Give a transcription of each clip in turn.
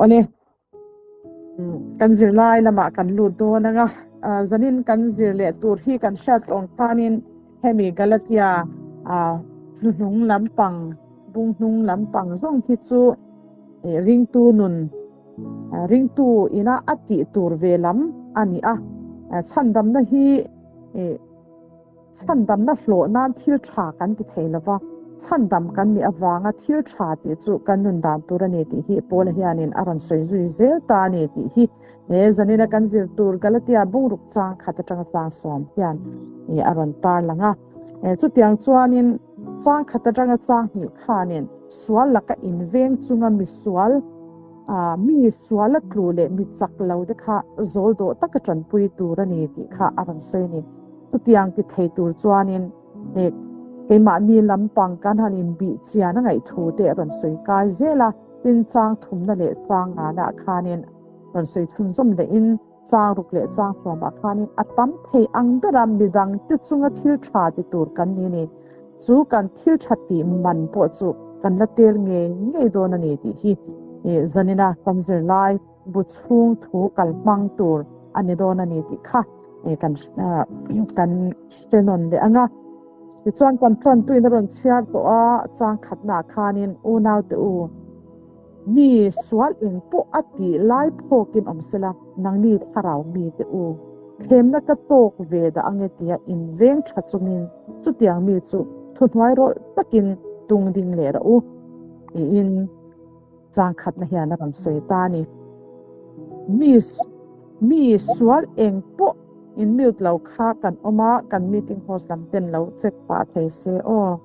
Awle, kan zirlai lamah kan lut dawn anga, zanin kan zir leh tur hi kan hriat awng khanin hemi Galatia hnuhnung lampang, bung hnung lampang zawng hi chu ringtu nun, ringtu ina a tih tur ve lam a ni a. Chhandamna hi Chhandamna hlawh nan thil tha kan ti thei lova, chhandam kan nih avanga thil tha tih chu kan nun dan tur a ni tih hi Paula hianin a rawn sawi zui zel ta a ni tih hi he zanina kan zir tur Galatia bungruk chang khat atanga tlang sawm hian a rawn tarlang a. Chutiang chuanin chang khat atanga chang hnih khanin sual laka inveng chunga misual mi suala tlu leh mi chak lo te kha zawl dawh taka tanpui tur a ni tih kha a rawn sawi a ni. Chutiang ti thei tur chuanin hek keimahni lampang kan han inbih chian a ngaih thu te a rawn sawi kai zel a, tin chang thumna leh chang nganah khanin rawn sawi chhunzawm lehin chang ruk leh chang hluamah khanin a tam thei ang bera midang te chunga thil tha ti tur kan ni ni. Chu kan thil tha tih man pawh chu kan la tel ngei ngei dawn a ni tih hi zanina kan zirlai bu chhung thu kal hmang tur a ni dawn a ni tih kha kan kan hre nawn leh ang a. Tichuan kan tanpuiin a rawn chhiar tawh a, chang khatnaah khanin unaute u mi sual eng pawh a tih lai phawkin awm sela, nangni thlarau mite u thlemna ka tawk ve dah ange tia inveng tha chungin chutiang mi chu thuhnuai rawlh takin tung ding leh rawh u tiin Chang khatna hian a rawn sawi ta a ni. Mi mi sual eng pawh in mute lo kha kan awm a, kan meeting host lam ten lo check pah thei se aw.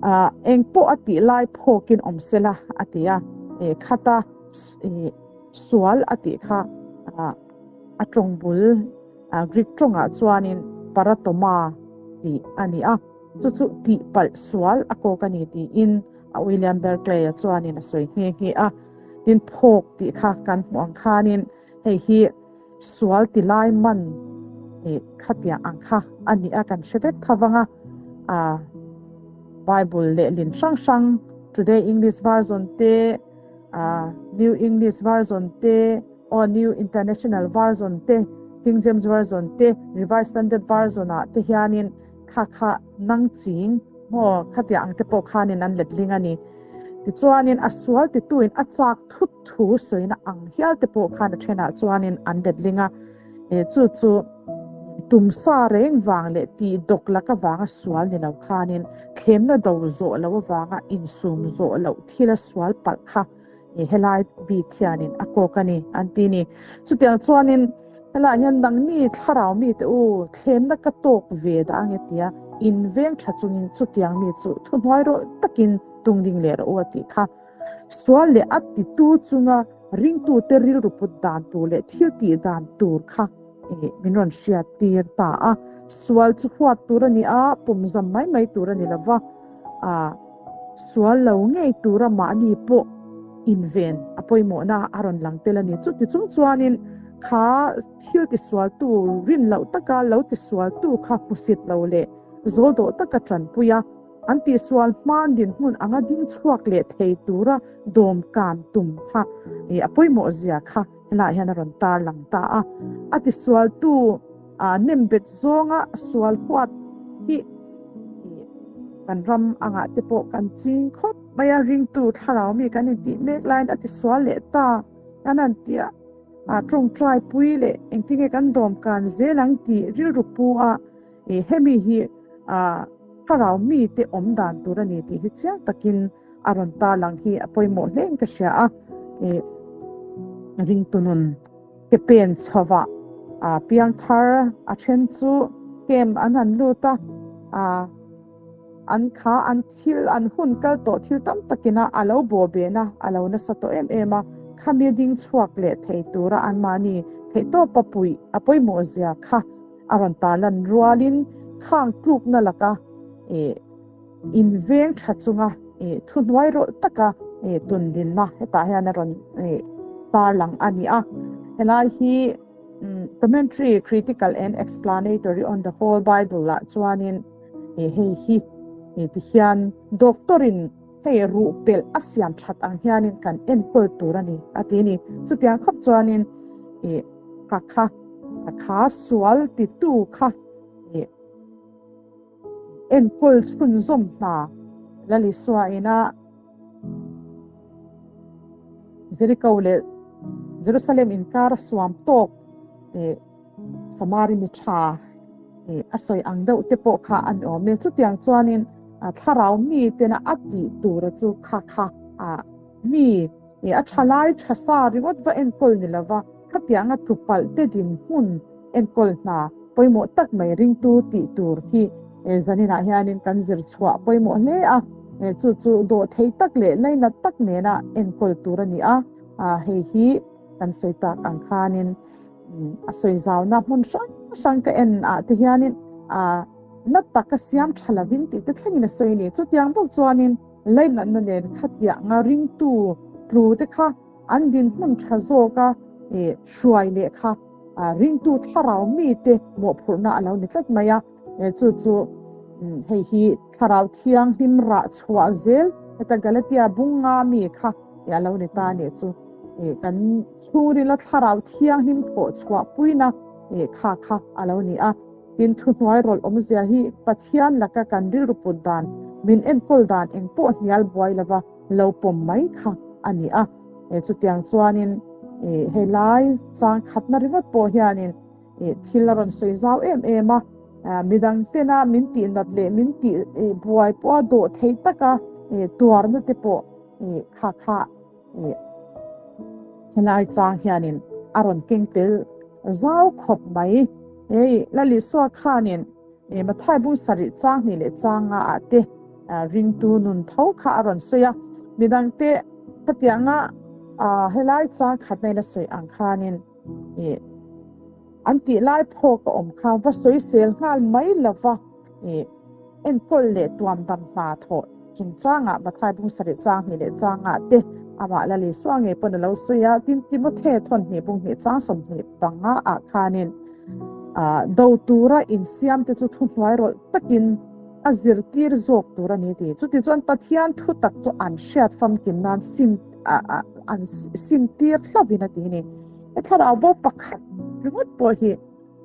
Ah, eng pawh a tih lai phawkin awm sela a ti a, eh khata eh sual a tih kha ah a tawng bul ah Greek tawngah chuanin paratoma tih a ni a, chu chu tihpalh sual a kawk a ni tiin A William Berkeley-a chuanin a sawi nghe nghe a, tin phawk tih kha kan hmuh ang khanin hei hi sual ti lai man eh khatiang ang kha a ni a, kan hre vek tha vang a, ah Bible lehlin hrang hrang Today English Version te, ah New English Version te, aw New International Version te, King James Version te, Revised Standard Version ah te hianin kha kha nang ching Maw, khatiang ang te pawh khanin an letling a ni. Tichuanin a sual tituin a chak thut thu sawina ang hial te pawh khan a thenah chuanin an letling a. E, chu chu tumsa reng vang leh tih dawk lak avanga sual ni lo khanin thlemna do zawh loh avanga insum zawh loh thila sual palh kha E helai bik hianin a kawk a ni an ti ni. Chutiang chuanin helaiah hian nangni thlarau mite u thlemna ka tawk ve dah ange tia in veng tha chungin chutiang mi chu thuhnuai rawlh takin tung ding leh rawh u a tih kha. Sual leh a titu chunga ringtute rilru put dan tur leh thil tih dan tur kha e min rawn hriat tir ta a. Sual chu huat tur a ni a, pawmzam mai mai tur a ni lova. A sual lo ngei tura mahni pawh inven a pawimawhna a rawn lang tel a ni. Chuti chung chuanin kha thil tisualtu rin loh taka lo tisualtu kha hmusit lo leh zawl dawh taka tanpui a, an tihsual hma dinhmun anga ding chhuak leh thei tura dawm kan tum kha a pawimawh zia kha helaiah hian a rawn tarlang ta a. A tisualtu A nem bet zawnga sual huat hi kan ram angah te pawh kan ching khawp mai a, ringtu thlarau mi kan intih mek laiin a tisual leh ta kan han tih a, a tawngtai pui leh engtinge kan dawm kan zel ang tih rilru pu a, hemi hi thlarau mite awm dan tur a ni tih hi chiang takin a rawn tarlang hi a pawimawh hle in ka hria a, ringtu nun. Ke pen chhovah a piang thar a then chu camp an han lut a, ah an kha an thil an hun kal tawh thil tam takin a a lo bawh ben a, a lo nasa tawh em em a, khami ding chhuak leh thei tura anmahni theihtawpa puih a pawimawh zia kha a rawn tarlan rualin khang tlukna laka ih inveng tha chunga ih thuhnuai rawlh taka ih tundinna hetah hian a rawn ih tarlang a ni a. Helai hi Commentary, Critical and Explanatory on the Whole Bible ah chuanin ih hei hi ih tihian doctor in. hei ruh pelh a siam that ang hianin kan enkawl tur a ni a ti a ni. Chutiang khawp chuanin ih kha kha kha sual titu kha ih enkawl chhunzawm hna Lalisua ina Jericho leh Jerusalem inkar a suam tawk ih Samari mi tha ih a sawi ang deuh te pawh kha an awm e. Chutiang chuanin thlarau mi tena a tih tura chu kha kha ah mi ih a tha lai tha sa ringawt va enkawl ni lova khatianga tupalh te dinhmun enkawl hna pawimawh tak mai ringtu tih tur hi zaninah hianin kan zir chhuah pawimawh hle a. Chu chu dawh thei tak leh lainat tak nena enkawl tur a ni a. Hei hi kan sawi tak ang khanin a sawi zauna hmun hrang hrang ka en ah te hianin na taka siam tha lovin tih te thlengin a sawi a ni. Chutiang bawk chuanin lainatna nen khatianga ringtu tlu te kha an dinhmun tha zawka hruai leh kha ringtu thlarau mite mawhphurhna a lo ni tlat mai a. Chu chu hei hi thlarau thianghlim rah chhuah zel heta Galatia bunga mi kha a lo ni ta a nih chu. Kan chhungrila thlarau thianghlim thawh chhuah puina kha kha a lo ni a. Tin, thuhnuai rawlh awmzia hi Pathian laka kan rilru put dan, min enkawl dan engpawh hnial buai lova lo pawm mai kha a ni a. Chutiang chuanin helai chang khatna ringawt pawh hianin thil a rawn sawi zau em em a. Midang tena min tihnat leh min tih buai pawha dawh thei taka tuarna te pawh kha kha Helai chang hianin a rawn keng tel zau khawp mai. Hei Lalisua khanin Mathai bung sarih chang hnih leh chang nga ah te ringtu nun tho kha a rawn sawi a. Midangte khatianga helai chang khatna in a sawi ang khanin an tih lai phawk a awm kha va sawi sel nghal mai lova. Enkawl leh tuam dam hna thawh chungchangah Mathai bung sarih chang hnih leh changah te amah la Lisua ngei pawn a lo sawi a, tin Timothe thawn hnih bung hnih chang 25 ah khanin do tura insiam te chu thuhnuai rawlh takin a zirtir zawk tur a ni ti. Chutichuan Pathian thu tak chu an hriat famkim nan sim an sim tir hlovin a ti ni. He thlarau bo pakhat ringawt pawh hi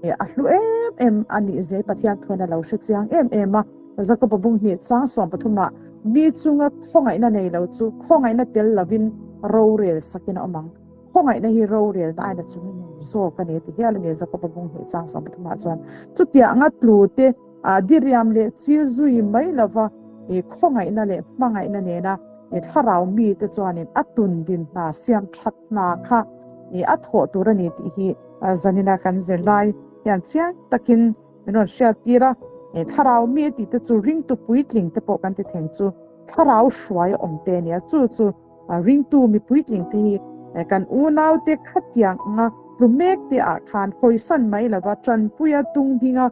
A hlu em em a nih zai Pathian thuan a lo hre chiang em em a. Jakoba bung hnih chang 13 ah mi chunga khawngaihna nei lo chu khawngaihna tel lovin rorel sakin a awm ang. Khawngaihna hi rorelna aina chung zawk a ni ti hial a ni Jakoba bung hnih chang 13 ah chuan. Chutianga tlu te diriam leh chil zui mai lova khawngaihna leh hmangaihna nena thlarau mite chuanin a tun din hna siam that hna kha a thawh tur a ni tih hi Zanina kan zirlai hian chiang takin min rawn hriat tir a, thlarau mi a tih te chu ringtu puitling te pawh kan ti theng chu thlarau hruai a awm te a nia, chu chu ringtu mi puitling te hi kan unau te khatiang anga tlu mek te ah khan hawisan mai lova tanpuia tung dinga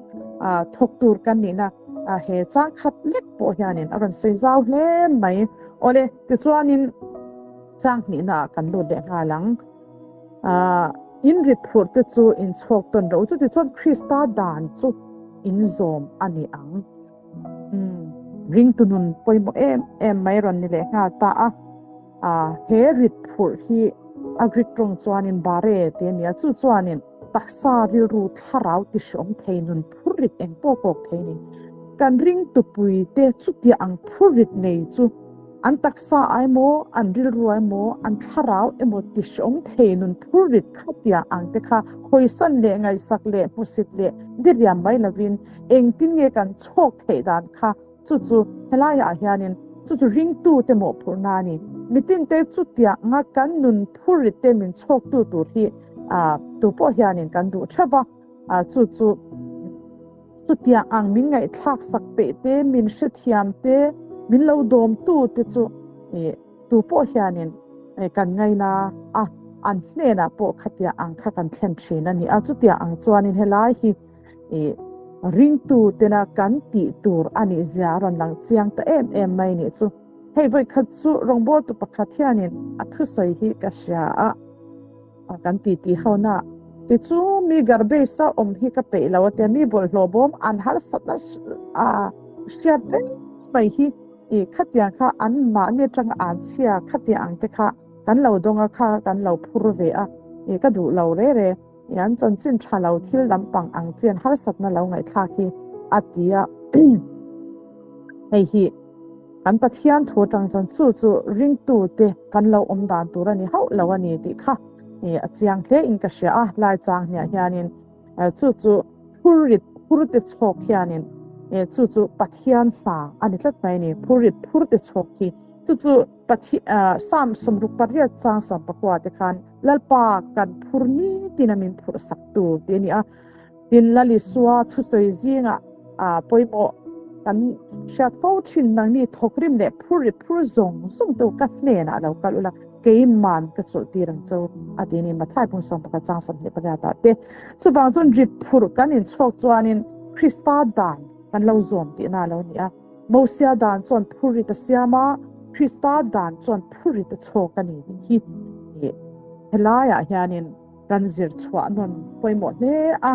thawk tur kan nihna he chang khat lek pawh hianin a rawn sawi zau hle mai. Awle, tichuanin chang hnihna ah kan lut leh nghal ang. In rit phurh te chu in chhawk tawn rawh u, chutichuan Krista dan chu in zawm a ni ang. Ringtu nun pawimawh em em mai rawn ni leh nghal ta a. He rit phurh hi a Greek tawng chuanin bare tih a ni a, chu chuanin taksa rilru thlarau tihrawm thei nun phur rit eng pawh kawk thei a ni. Kan ringtupuite chutiang ang phur rit nei chu An taksa emaw, an rilru emaw, an thlarau emaw ti hreawm thei nun phur rit kha tia ang te kha hawisan leh ngaihsak leh hmusit leh diriam mai lovin engtin nge kan chhawk theih dan kha chu chu helaiah hianin chu chu ringtu te mawhphurhna a ni. Mitin te chutia anga kan nun phur rit te min chhawktu tur hi tupawh hianin kan duh theuh va, chu chu. Chutiang ang min ngaihthlak sak peih te, min hrethiam te, min lo dawmtu te chu tu pawh hianin kan ngaina a, an hnenah pawh khatiang ang kha kan thlen thin a ni a. Chutiang ang chuanin helai hi ringtu tena kan tih tur a nih zia a rawn lang chiang ta em em mai nih chu. Hei vawikhat chu rawngbawltu pakhat hianin a thusawi hi ka hria a. Kan ti ti ho na ti chu mi garbage a awm hi ka peih lo a tia mi bawlhhlawh bawm an harsatna a hriat reng mai hi. I khatiang kha an mahni atanga an chhia khatiang ang te kha kan lo dawng a kha kan lo phur ve a, i ka duh lo re re. I an chanchin tha lo thil lampang ang chian harsatna lo ngaihthlak hi a ti a. Hei hi kan Pathian thu atang chuan chu chu ringtu te kan lo awm dan tur a ni hauh lo a ni tih kha i a chiang hle in ka hria a. Lai chang hniah hianin chu chu phurrit phur te chhawk hianin chu chu Pathian hna a ni tlat mai a ni. Phurrit phur te chhawk hi chu chu Pathian Psalm 68 chang 19 te khan Lalpa kan phur nitin a min phurh sak tu tih a ni a. Tin Lal Isua thusawi zingah pawimawh kan hriat fo thin nangni thawkrim leh phurrit phur zawng zawng te u ka hnenah lo kal ula keiman ka chawlh tir ang che u a ti a ni Mathai bung 11 chang 28 ah te. Chuvang chuan rit phurh kan inchhawk chuanin Krista dan kan lo zawm tihna a lo ni a. Mosia dan chuan phurrit a siam a, Krista dan chuan phurrit a chhawk a ni tih hi helaiah hianin kan zir chhuah nawn pawimawh hle a.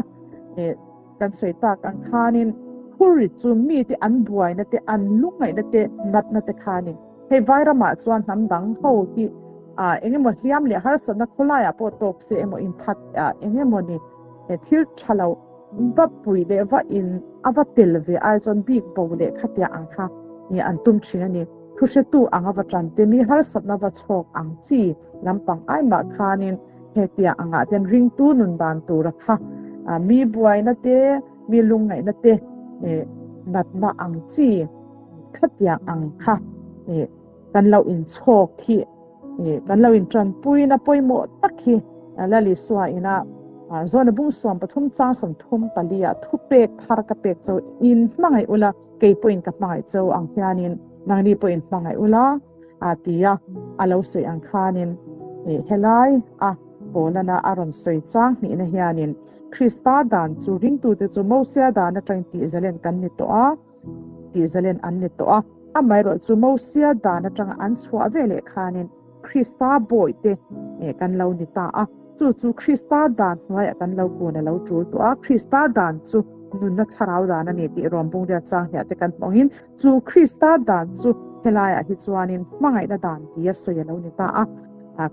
Kan sawi tak ang khanin phurrit chu mite an buaina te, an lungngaihna te, natna te kha a ni. Hei vairamah chuan hnam dang ho hi eng emaw hliam leh harsatna khawlaiah pawh tawk se emaw inthat eng emaw ni thil tha lo Va pui leh va in a va tel ve ai chuan bik bo leh khatia ang kha nge an tum thin a ni. Thuhretu ang a va tan te mi harsatna va chhawk ang chi lampang ai mah khanin hetia angah ten ringtu nun dan tura kha mi buaina te, mi lungngaihna te natna ang chi khatia ang kha kan lo inchhawk hi Kan lo intanpuina pawimawh tak hi Lal Isua ina Zawna bung 13 chang 34 ah thupek thar ka pek cho in hmangaih ula, kei pawhin ka hmangaih cho ang hianin nangni pawhin hmangaih ula a ti a, a lo sawi ang khanin helai a Paulana a rawn sawi chang hnihna hianin Krista dan chu ringtute chu Mosia dan atangin tihzalen kan ni tawh a, tih zalen an ni tawh a. Amaherawh chu Mosia dan atanga an chhuah ve leh khanin Krista bawihte kan lo ni ta a. Chu chu Krista dan hnuaiah kan lo kun a lo tul tawh a. Krista dan chu nunna thlarau dan a ni tih rawn bungriat chang hliah te kan hmawngin chu Krista dan chu helaiah hi chuanin hmangaihna dan tia sawi a lo ni ta a.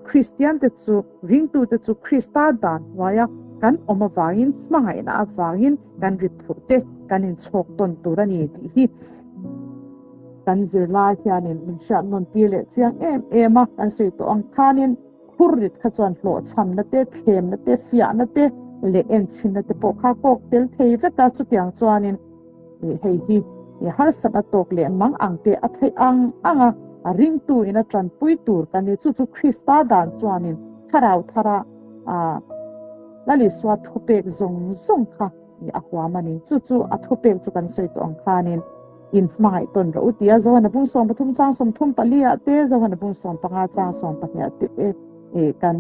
Kristiante chu ringtute chu Krista dan hnuaia kan awm avangin hmangaihna avangin kan rit phurh te kan inchhawk tawn tur a ni tih hi kan zirlai hianin min hriat nawn tir leh chiang em em a, kan sawi tawh ang khanin phur rit kha chuan hlawhchhamna te, thlemna te, fiahna te leh enchhinna te pawh kha kawk tel thei vek a, chutiang chuanin hei hi harsatna tawk leh mang ang te a theih ang ang a, a ringtu in a tanpui tur kan ni, chu chu Krista dan chuanin thlarau thara a Lal Isua thupek zawng zawng kha a huam a ni. Chu chu a thupek chu kan sawi tawh ang khanin in hmangaih tawn rawh u tia Johana bung 13 chang 34 ah te Johana bung 15 chang 12 ah te e kan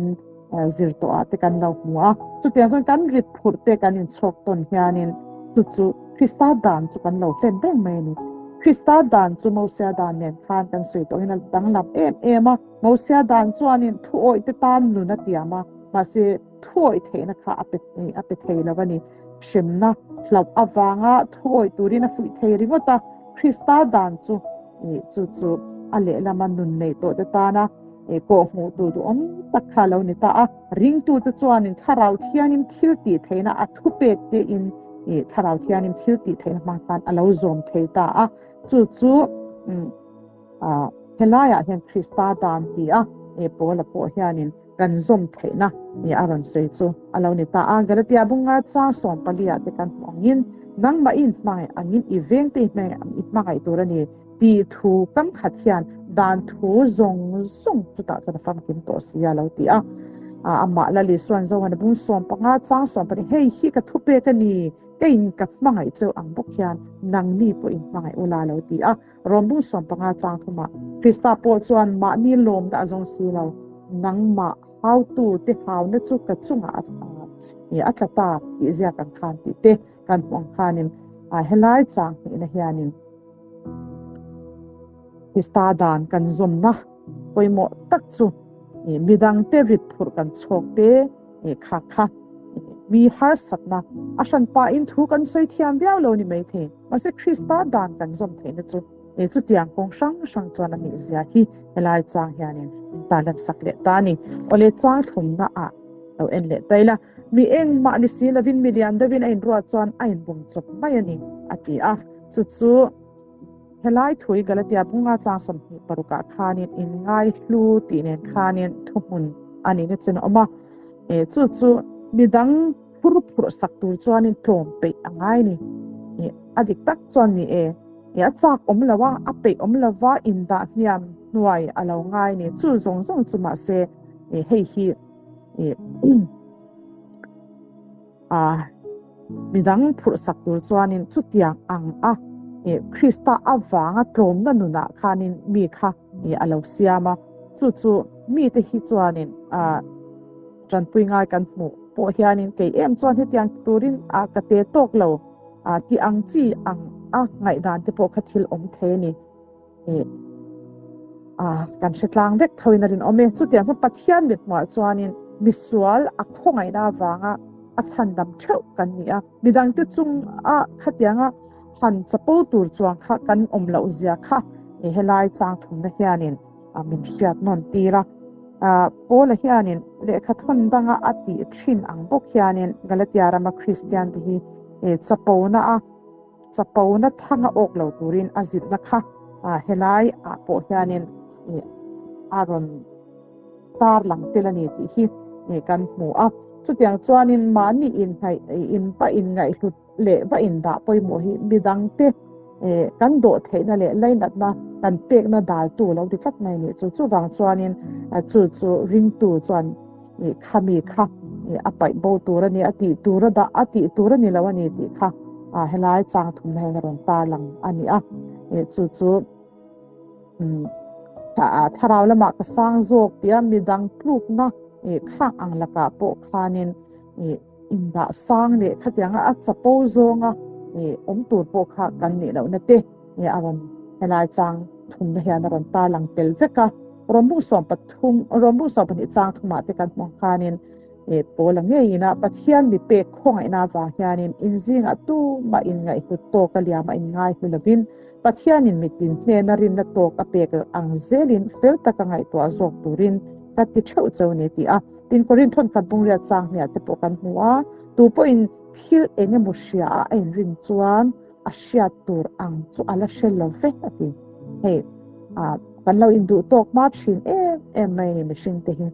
zir tawh ah te kan lo hmu a. Chutiang chuan kan rit phurh te kan inchhawk tawn hianin chu chu Krista dan chu kan lo hlen reng mai a ni. Krista dan chu Mosia dan nen khan kan sawi tawh hian a danglam em em a. Mosia dan chuanin thuawih te tan nun a tiam a, mahse thuawih theihna kha a pe a pe thei lo a ni. Hremna hlauh avanga thuawih turin a fuih thei ringawt a, Krista dan chu ih chu chu a lehlama nun neih tawh te tana ih kawh hmuh tur duhawm tak kha a lo ni ta a. Ringtute chuanin Thlarau Thianin thil tih theihna a thupek te in ih Thlarau Thianin thil tih theihna hmang khan a lo zawm thei ta a, chu chu umm. Helaiah hian Krista dan ti a, he Paula pawh hianin kan zawm theihna ni a rawn sawi chu a lo ni ta a. Galatia bunga chang 14 ah te kan hmuh angin, Nangmah i inhmangaih angin i vengte i hmangaih tur a ni tih thu kam khat hian dan thu zawng zawng chutah chuan a famkim tawh si a lo ti a. Amah Lal Isuan Zohana bung 15 chang 12 hei hi ka thupek a ni, keiin ka hmangaih cheu ang bawk hian nangni pawh inhmangaih ula a lo ti a. Rawnbung 15 chang thumah Krista pawh chuan mahni lawm dah zawng si lo, nangmah hautu te hauna chu ka chungah a tla ta tih ziak ang khan tih te kan hmuh ang khanin helai chang hnihna hianin Krista dan kan zawmna pawimawh tak chu midangte rit phurh kan chhawk te kha kha mi harsatna a hranpain thu kan sawi thiam viau lo ni maithei. Mahse Krista dan kan zawm theihna chu Chutiang kawng hrang hrang chuan a mihzia hi helai chang hianin min tarlan sak leh ta a ni. Awle chang thumna ah lo en leh ta ila, mi engmah ni si lovin mi lian deuhin a inruat chuan a inbum chawp mai a ni, a ti a. Chu chu helai thui Galatia bunga chang 26 ah khanin inngai hlu tih nen khanin thuhmun a nihna chin a awm a. Chu chu midang phur phurh sak tur chuanin tlawm peih a ngai ni. A dik tak chuan ni e. A chak awm lo a, a peih awm lo va, indah hniam hnuai a lo ngai ni. Chu zawng zawng chu mahse hei hi midang phurh sak tur chuanin chutiang ang a Krista avanga tlawmna nunah khanin mi kha a lo siam a. Chu chu mite hi chuanin tanpui ngai kan hmuh pawh hianin kei em chuan hetiang turin ka te tawk lo. Tih ang chi ang a ngaihdan te pawh kha thil awm thei a ni. Kan hre tlang vek thoin a rinawm e. Chutiang chuan Pathian mithmuhah chuanin misual a khawngaihna avanga a chhandam theuh kan ni a. Midangte chunga khatianga han chapo tur chuang kha kan awm loh zia kha helai chang thumna hianin min hriat nawn tir a. Paula hianin lehkha thawn danga a tih thin ang bawk hianin Galatia rama Kristian te hi chapona a chapona thanga awk lo turin a zilhna kha helai ah pawh hianin a rawn tar lang tel a ni tih hi kan hmu a. Chutiang chuanin mahni inhnaih in va inngaihhlut leh va indah pawimawh hi midangte kan dawh theihna leh lainatna kan pekna daltu lo ti tlat mai a nih chu. Chuvang chuanin chu chu ringtu chuan khami kha a paih bo tur a ni, a tih tur a dah, a tih tur a ni lo a ni tih kha helai chang thumna hian a rawn tarlang a ni a. Chu chu thlarau lamah ka sang zawk tia midang tlukna khak ang lakah pawh khanin indah sang leh khatianga a chapo zawnga awm tur pawh kha kan nih lohna te a rawn helai chang thumna hian a rawn tarlang tel vek a. Rawng bung 13, rawng bung 12 chang thumah te kan hmuh ang khanin Paula ngeiin a Pathian mi pek khawngaihna avang hianin inzingah tumah inngaihhlut tawk a liam a inngaihlu lovin Pathianin mitin hnena rinna tawk a pek ang zelin fel taka ngaihtuah zawk turin ka ti theuh cheu ni tih a Tin, Korinth thawnkhat bungriat chang hniah te pawh kan hmu a, tu pawhin thil eng emaw hria a a inrin chuan a hriat tur ang chu a la hre lo ve a ti. Hei, kan lo induh tawk hma thin em em mai a ni mihring te hi.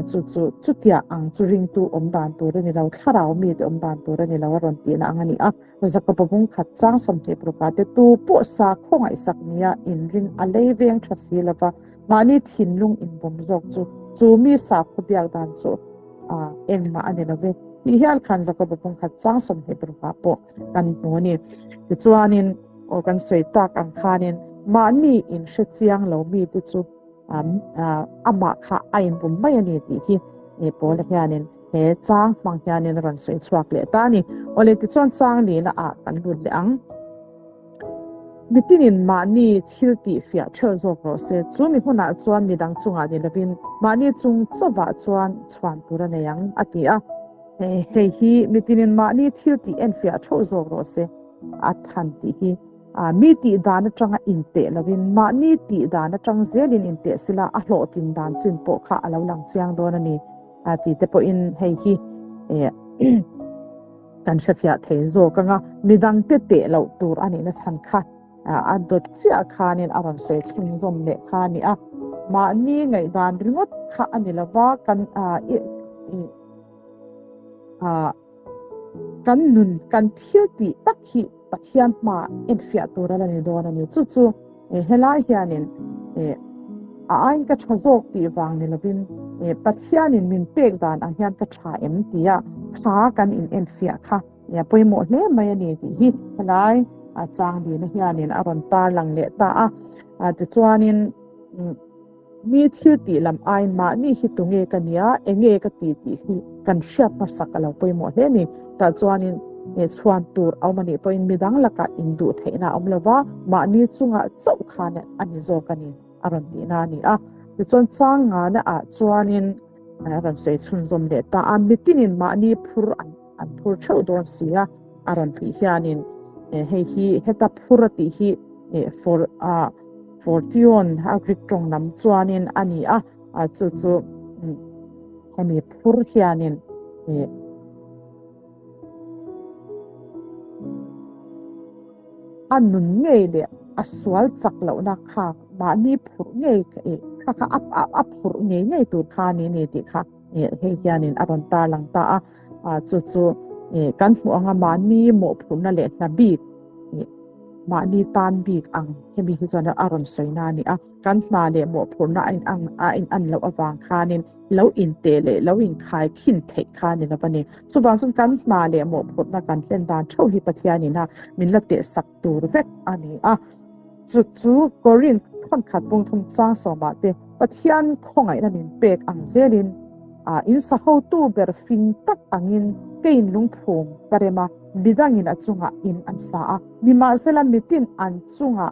Chu chu chutiah ang chu ringtu awm dan tur a ni lo, thlarau mite awm dan tur a ni lo a rawn tihna ang a ni a. Jakoba bungkhat chang 26 te tu pawh sa khawngaihsak nia inring a lei veng tha si lova, Mahni thinlung inbawm zawk chu chu mi sakhaw biak dan chu engmah a ni lo ve tih hial khan Jakoba pumkhat chang 26 ah pawh kan hmu a ni. Tichuanin aw kan sawi tak ang khanin mahni inhre chiang lo mite chu amah kha a inbum mai a ni tih hi Paula hianin he chang hmang hianin a rawn sawi chhuak leh ta a ni. Awle tichuan chang lihna ah kan lut leh ang. Mitinin mahni thil tih fiah theuh zawk rawh se. Chu mi hunah chuan midang chungah ni lovin mahni chung chawvah chuan chhuan tur a nei ang, a ti a. Hei hi mitinin mahni thil tih en fiah theuh zawk rawh se a than tih hi mi tih dan atanga inteh lovin mahni tih dan atang zelin inteh sila a hlawhtlin dan chin pawh kha a lo lang chiang dawn a ni tih te pawhin hei hi Kan hrefiah thei zawk anga midangte teh loh tur a nihna chhan kha a dawt chiah khanin a rawn sawi chhunzawm leh kha a ni a. Mahni ngaihdan ringawt kha a ni lova, kan kan nun, kan thil tih tak hi Pathian hmaah enfiah tur a la ni dawn a ni. Chu chu helai hianin a aiin ka tha zawk tih vang ni lovin Pathianin min pek dan ang hian ka tha em tia kha kan in enfiah kha pawimawh hle mai a ni tih hi helai chang dina hianin a rawn tarlang leh ta a. Tichuanin Mi thil tih lam aiin mahni hi tunge ka nia, enge ka ti tih hi kan hriat hmasak a lo pawimawh hle a ni. Tah chuanin chhuan tur a awm a nih pawhin midang lakah induh theihna a awm lo va, mahni chungah chauh khan a ni zawk a ni a rawn tihna a ni a. Tichuan chang ngana ah chuanin a rawn sawi chhunzawm leh ta a, mitinin mahni phur an phur theuh dawn si a, a rawn tih hianin hei hi heta phur a tih hi. For fortion a Greek tawng lam chuanin a ni a, chu chu hemi phur hianin a nun ngei leh a sual chak lohna kha mahni phurh ngei kha kha a phurh ngei ngei tur kha a ni ni tih kha hei hianin a rawn tarlang ta a. Chu chu kan hmuh anga mahni mawhphurhna leh hna bik mahni tan bik ang hemi hi chuan a rawn sawi na a ni a. Kan hna leh mawhphurhna a in a in an loh avang khanin lo inteh leh lo inkhai khin theih kha a ni lo a ni. Chuvang chuan kan hna leh mawhphurhna kan hlen dan theuh hi Pathianin a min la teh sak tur vek a ni a. Chu chu Korinth thawnkhat pungthum chang sawmah te Pathian khawngaihna min pek ang zelin a in sa hotu ber fing tak angin keiin lungphum ka rem a, midangin a chungah in an sa a, nimahsela mitin an chungah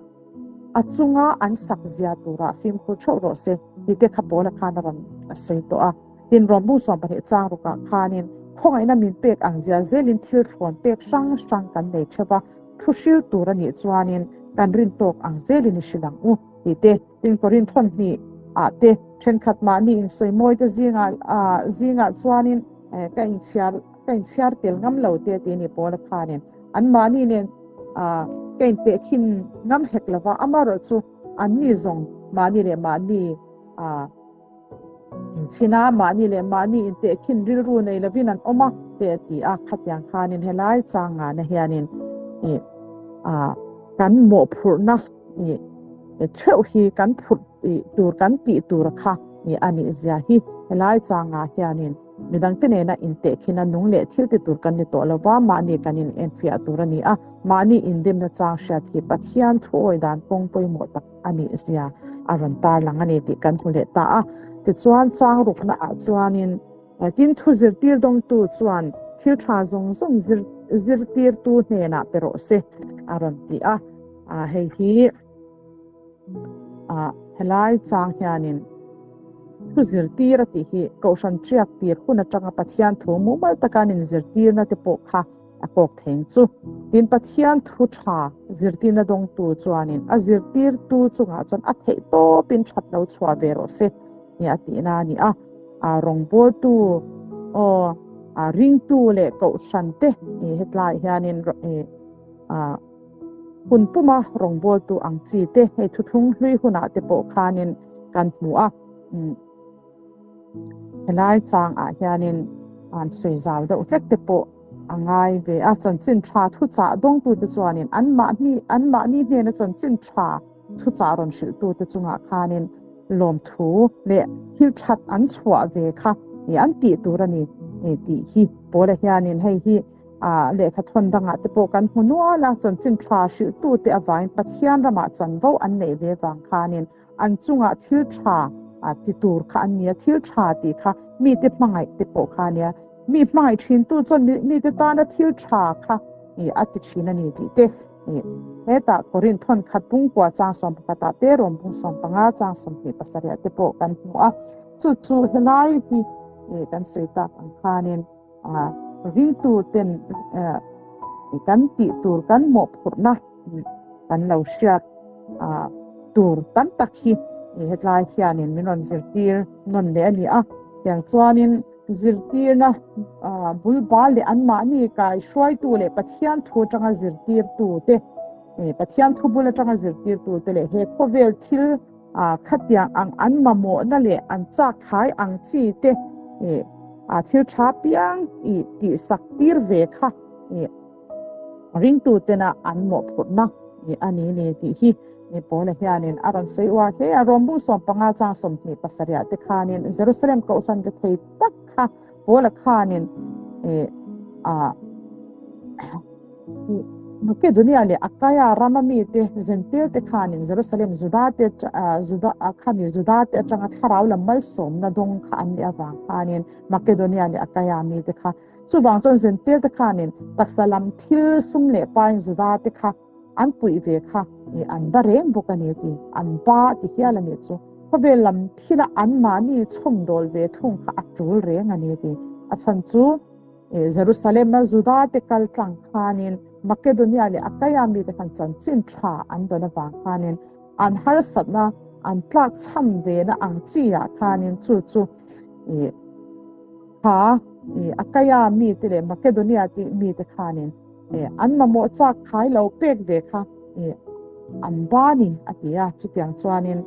a chunga an sak zia turah fimkhur theuh rawh se tih te kha Paula khan a rawn sawi tawh a. Tin, Rawmbu 12 chang rukah khanin khawngaihna min pek ang zia zelin thil thlawn pek hrang hrang kan nei theuh a, thu hril tur a nih chuanin kan rin tawk ang zelin i hrilh ang u tih te, tin Korinth thawnhnih ah te thenkhat mahni insawimawi te zingah zingah chuanin ka inchhiar ka inchhiar tel ngam lo te tih a ni Paula khanin anmahni nen ka intehkhin ngam hek lova amaherawh chu anni zawng mahni leh mahni Inchhina mahni leh mahni intehkhin rilru nei lovin an awm a te a ti a, khatiang khanin helai changana hianin ih ah kan mawhphurhna ih theuh hi kan phurh ih tur kan tih tur kha ih a nih zia hi helai changah hianin midangte nena intehkhina nung leh thil ti tur kan ni tawh lova mahni kan inenfiah tur a ni a, mahni indemna chang hriat hi Pathian thuawi dan kawng pawimawh tak a nih zia a rawn tarlang a ni tih kan hmu leh ta a. Tichuan chang rukna ah chuanin tin thu zirtir dawngtu chuan thil tha zawng zawng zir zirtirtu hnenah pe rawh se a rawn ti a. Hei hi helai chang hianin thu zirtir a tih hi Kohhran tiak tir hun atanga Pathian thu mumal taka an inzirtirna te pawh kha A kawk theng chu. Tin, Pathian thu tha zirtirna dawngtu chuanin a zirtirtu chungah chuan a theih tawpin that lo chhuah ve rawh se nia a tihna a ni a. A rawngbawltu aw a ringtu leh kohhran te hetlai hianin a hun puma rawngbawltu ang chi te hei thuthlung hlui hunah te pawh khanin kan hmu a. Helai changah hianin an sawi zau deuh hlek te pawh a ngai ve a, chanchin tha thuchah dawngtute chuanin anmahni anmahni hnena chanchin tha thuchah rawn hrilhtute chungah khanin lawmthu leh thil that an chhuah ve kha an tih tur a ni tih hi Paula hianin hei hi lehkha thawn dangah te pawh kan hmu nual a, chanchin tha hrilhtute avangin Pathian ramah chanvo an neih ve vang khanin An chungah thil tha ti tur kha an nia, thil tha tih kha mite hmangaih te pawh kha a nia. Mi hmangaih thintu chuan mite tana thil tha kha a ti thin a ni tih te hetah Korinth thawn khat pungkua chang 11 ah te Rom pung 15 chang 27 ah te pawh kan hmu a. Chu chu helai hi kan sawi tak ang khanin ringtu ten kan tih tur kan mawhphurhna kan lo hriat tur tam tak hi hetlai hianin min rawn zirtir nawn leh a ni a. Tiang chuanin zirtirna bul bal leh anmahni kai hruaitu leh Pathian thu atanga zirtirtu te, Pathian thu bul atanga zirtirtu te leh he khawvel thil Khatiang ang an mamawhna leh an chak khai ang chi te thil tha piang tihsak tir ve kha ringtu tena an mawhphurhna a ni ni tih hi Paula hianin a rawn sawi uar hle a. Rom bung 15 chang 27 ah te khanin Jerusalem kohhran te thei tak kha Paula khanin Makedonia leh Akaia rama mite Zentil te khanin Jerusalem Juda te Juda khami Juda te atanga thlarau lam malsawmna dawng kha an nih avang khanin Makedonia leh Akaia mite kha chuvang chuan Zentil te khanin taksa lam thil sum leh pain Juda te kha an puih ve kha an ba reng bawk a ni ti an ba ti hial a nih chu khawvel lam thila anmahni chhawmdawl ve thung kha a tul reng a ni ti a chhan chu Jerusalem a Juda te kal tlang khanin Makedonia leh Akaia mite khan chanchin tha an dawn avang khanin an harsatna an tlakchham vena ang chi ah khanin chu chu ih kha ih Akaia mite leh Makedonia tih mite khanin ih an mamawh chak khai lo pek ve kha ih an ba ni a ti a. Chutiang chuanin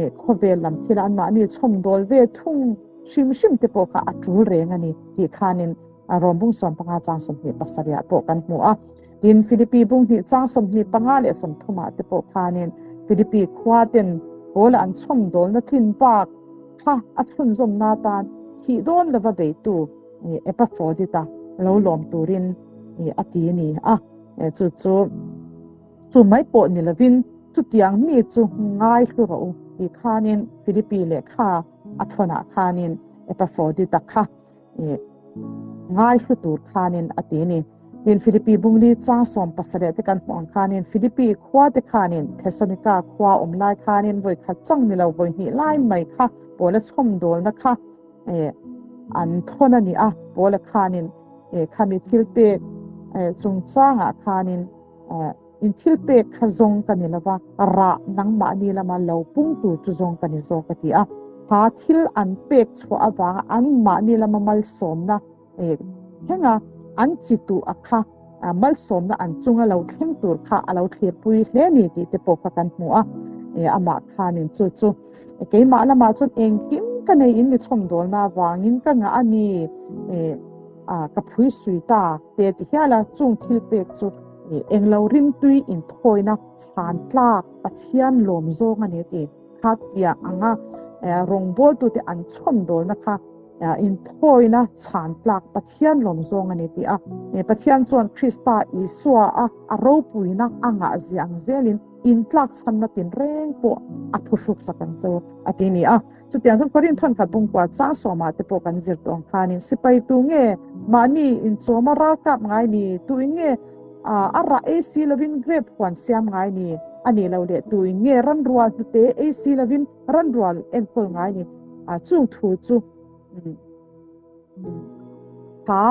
ih khawvel lam thila anmahni chhawmdawl ve thung hrim hrim te pawh kha a tul reng a ni tih khanin a Rom bung 15 chang 27 ah pawh kan hmu a. Tin, Philippi bung hnih chang 25 leh 30 ah te pawh khanin Philippi khua ten Paula an chhawmdawlna tlin bak kha a chhunzawmna atan thih dawn lova beitu Epafrodita lo lawm turin a ti a ni a. Chu chu chu mai pawh ni lovin chutiang mi chu ngai hlu rawh u tih khanin Philippi lehkha a thawnah khanin Epafrodita kha ngai hlu tur khanin a ti ni. Tin, Philippi bungli chang 17 te kan hmuh ang khanin Philippi khua te khanin Thessalonika khua awm lai khanin vawi khat chang ni lo vawi hnih lai mai kha Paula chhawmdawlna kha an thawn a ni a. Paula khanin khami thil pek chungchangah khanin In thil pek kha zawng ka ni lova, rah nangmahni lama lo pung tur chu zawng ka ni zawk a ti a. Kha thil an pek chhuah avanga anmahni lama malsawmna thlenga an chi tuh a kha malsawmna an chunga lo thleng tur kha a lo thlirpui hle ni tih te pawh kha kan hmu a. Amah khanin chu chu keimah lamah chuan engkim ka nei in mi chhawmdawlna avangin ka ngah a ni. Ka phui sui ta te ti hial a, chung thil pek chu englo rimtui inthawina chhan tlak Pathian lawm zawng a ni a ti. Kha tiang anga rawngbawltute an chhawmdawlna kha inthawina chhan tlak Pathian lawm zawng a ni ti a. Pathian chuan Krista Isua a a ropuina a ngah zia ang zelin intlak chhanna tinreng pawh a phuhruk sak ang che u a ti ni a. Chutiang chuan Korin thawnkhat pumkua chang sawmah te pawh kan zir tawh ang khanin sipai tu nge mahni inchawma ralkap ngai ni, tu in nge a rah ei si lovin grape huan siam ngai ni, a nih loh leh tu in nge ranrual hnute ei si lovin ranrual enkawl ngai ni, chung thu chu kha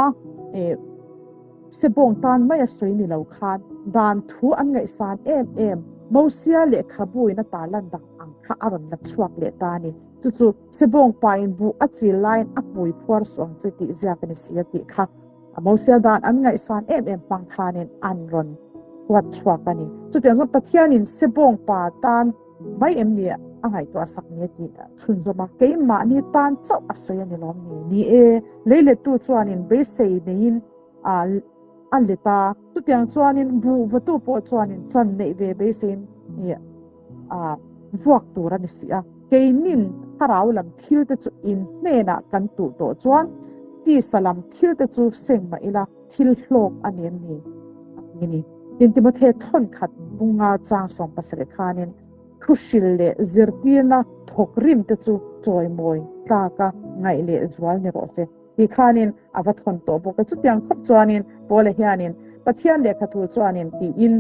sebawng tan mai a sawi ni lo khan dan thu an ngaihsan em em Mosia lehkhabu in a tarlan dak ang kha a rawn la chhuak leh ta a ni. Chu chu sebawng pa in buh a chil laiin a hmui phuar suh ang che tih ziak a ni si a tih kha Mosia dan an ngaihsan em em hmang khanin an rawn huat chhuak a ni. Chutiang chuan Pathianin sebawng pa tan Mai em ni a ngaihtuah sak ni a tih chhunzawm a, keimahni tan chauh a sawi a ni lawm ni? Ni e, leilettu chuanin beisei neiin a let a, chutiang chuanin buh vatu pawh chuanin chan neih ve beiseiin vuak tur a ni si a. Keinin thlarau lam thil te chu in hnenah kan tuh tawh chuan tisa lam thil te chu seng mah ila, thil hlawk a ni em ni? A ti a ni. Tin, Timothy thawnkhat bunga chang 17 khanin thu hril leh zirtirna thawk rim te chu chawimawi tlaka ngaih leh zual ni rawh se tih khanin a va thawn tawh bawk a. Chutiang khawp chuanin Paula hianin Pathian lehkha thu chuanin tiin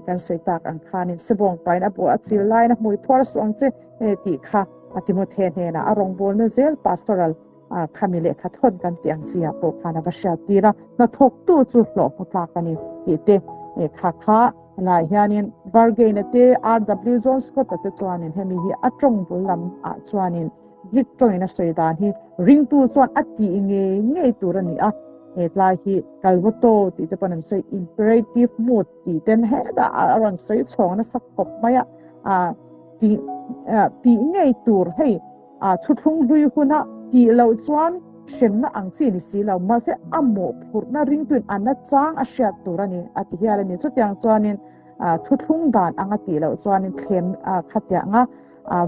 kan sawi tak ang khanin sebawng pain a bawh a chil laiin a hmui phuar suh ang che tih kha Timothy hnenah a rawngbawlna zel pastoral A khami lehkha thawn kan tih ang chi ah pawh khan a va hriat tir a, hnathawktu chu hlawh hmu tlak a ni tih te kha kha lai hianin Bargain-a te RW John Scott-a te chuanin hemi hi a tawng bul lam ah chuanin Greek tawngin a sawi dan hi ringtu chuan a tih ngei ngei tur a ni a, hetlai hi Kalvoto tih te pawn an sawi imperative mood tih ten hetah a rawn sawi chhawng nasa khawp mai a, tih tih ngei tur hei. A thuthlung hlui huna tih loh chuan hremna ang chi ni si lo, mahse a mawhphurhna ringtuin a na chang a hriat tur a ni, a ti hial a ni. Chutiang chuanin thuthlung dan anga tih loh chuanin thlem khatianga